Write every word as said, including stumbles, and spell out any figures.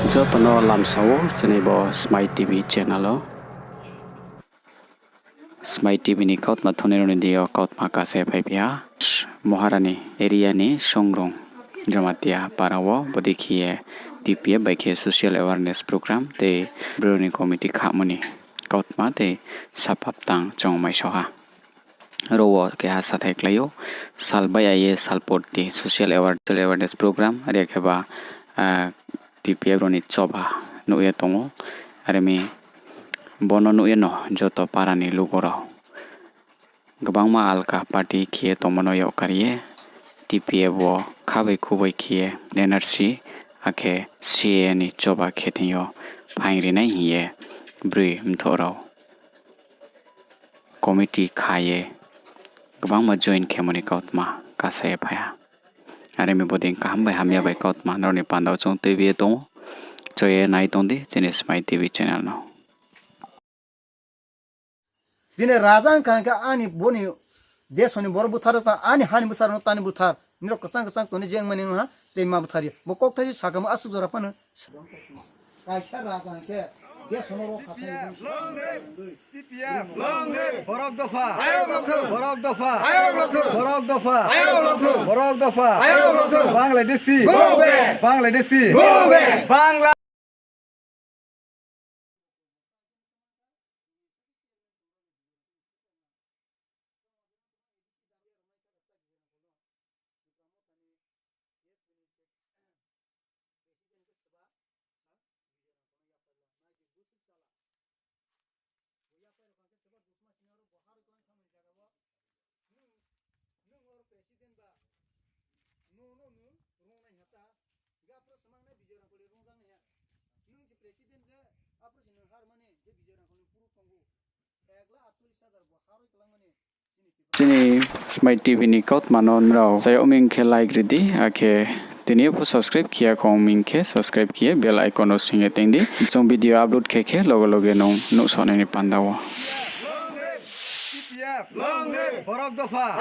Joto no lamsa ou chini bo Smai TV channel o. Smai TV ni kautma thungnai rao ni deing yo kautma kasa ye phaiphi ha. Maharani area ni Songrung Jamatia para wo bodei khe ye TPF bai khe social awareness program tei Bru ni committee khamo ni kautma tei sapap tang chung maisao ha. Ro wo keha sathai klái ou, sal bai ya ye sal porti social aware-, social awareness program, are ya khe ba, ah, TPF rao ni choba nuh ye tong ou. Are mi bo no nuh ye no joto para ni lugo rao gbangma alka party khe ye tongmo no yag kar ye TPF wo kha bai khu bai khe ye NRC akhe CAA ni choba khe thing yo phaing ri nai hing ye broi mthoh rao committee kha ye gbangma join khemo ni kautma kasa ye phai ha. Are mi bodei kaham bai hamya bai kautma nrao ni panda wo chung tuibi ye tong ou. Cho ye nai tong di chini Smai TV channel no. Bini raja wngkha hingkhe ani boni deso ni borok buthar ta, ani ha ni bwsa rok no tani buthar. Nirok kwchang kwchang toni je wngmani wngha, tei ma buthar ya. Bo kok thaisi sakamo aswk jora phano. Kaisa raja hingkhe deso no rok kha thai. Borok dopha. Borok dopha. Borok dopha. Bangladeshi. Bangladeshi. Bangla Nung, nung oro president ba, nung no nung rungnai ha ta, hingkhe aphuru swmang nai Bijoy Rangkhol ni rungjak nai ha. Nung se president le, aphuru se nung harmani, je Bijoy Rangkhol ni proof tongo. Ek lakh aatchollish hajar bo haroi kwlangmani. Chini Smai TV ni kautma no nrao chayag ming khe like ri di, akhe tini yo pho subscribe khe ya khong ming khe subscribe khe ye bell icon no sing ye teng di. Chung video upload khe khe loge loge nung nuhsao nai ni panda wo. Borok dopha.